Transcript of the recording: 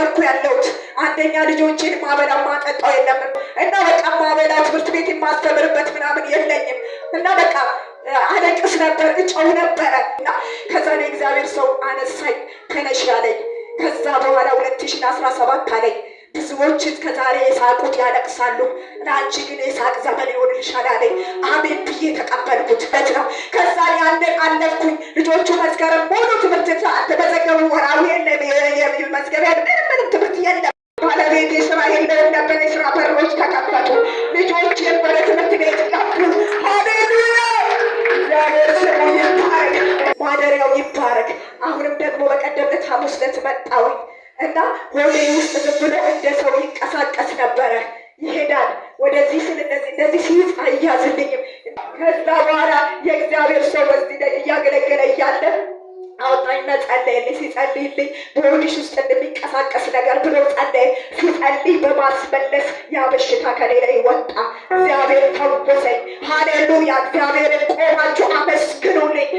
ነበርኩ ያለሁት። አንደኛ ልጆቼን ማበላ ማጠጣው የለም እና በቃ ማበላው ትምህርት ቤት የማስተምርበት ምናምን የለኝም እና በቃ አለቅስ ነበር፣ እጨው ነበረ። እና ከዛ ነው እግዚአብሔር ሰው አነሳኝ፣ ተነሽ አለኝ። ከዛ በኋላ 2017 አለኝ፣ ብዙዎች እስከዛሬ የሳቁት ያለቅሳሉ፣ ለአንቺ ግን የሳቅ ዘመን ይሆንልሻል አለኝ። አሜን ብዬ ተቀበልኩት ነው። ከዛ ያንን አለፍኩኝ። ልጆቹ መስከረም ሙሉ ትምህርት ተመዘገቡ። ወራዊ የለም፣ መዝገቢያ ምንም ምንም ትምህርት የለም። ባለቤቴ ስራ የለውም ነበር። የስራ በሮች ተከፈቱ። ልጆቼም ወደ ትምህርት ቤት ገቡ። ሃሌሉያ! እግዚአብሔር ስሙ ይባረክ፣ ማደሪያው ይባረክ። አሁንም ደግሞ በቀደም ዕለት ሐሙስ ዕለት መጣሁኝ እና ሆዴ ውስጥ ዝም ብሎ እንደ ሰው ይንቀሳቀስ ነበረ። ይሄዳል ወደዚህ ስል እንደዚህ እንደዚህ ሲይዝ አይያዝልኝም። ከዛ በኋላ የእግዚአብሔር ሰው በዚህ ላይ እያገለገለ እያለ አወጣኝና ጸለየልኝ። ሲጸልይልኝ በሆድሽ ውስጥ እንደሚንቀሳቀስ ነገር ብሎ ጸለየ። ሲጸልይ በማስመለስ ያ በሽታ ከኔ ላይ ወጣ። እግዚአብሔር ፈወሰኝ። ሃሌሉያ! እግዚአብሔርን ቆማችሁ አመስግኑልኝ።